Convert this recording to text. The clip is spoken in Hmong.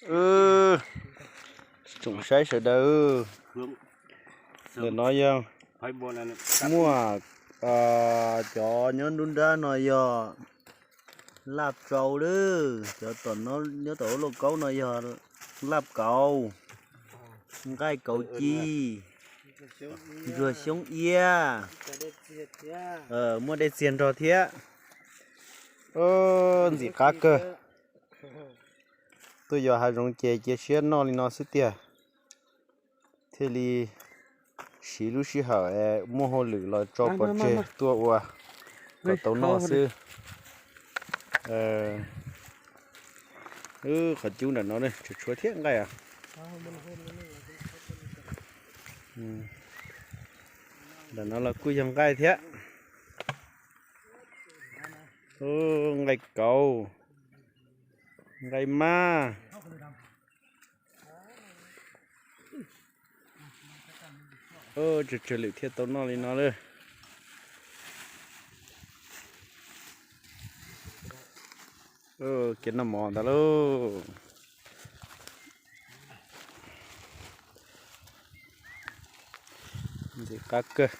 Tsoom saib sawv daws, ntawm no yog muaj cov nyob nruab nrab no yog laj tsau lawm, cov nyob tom lub lauj kaub no yog laj kauv, nqaij kauv ci, ntsuag xyoob iab, muaj dej txiag nrog thiab. Ntxim qab kawg. Tuaj yos hav zoov ces cia siab noj li no xwb tiag, thiaj li siv lub sij hawm muaj hauj lwm los tso pov tseg tuaj ua kom tau noj xwb. Qhov cub nram no tshuav tshuav thiab nqaij. Nram no los kuj yog nqaij thiab. Nqaij kauv, nqaij mab. Tsawg tsawg lwm thiaj tau noj li no lawm. Kiav noj mov ntag lauj. Ntxim qab kawg.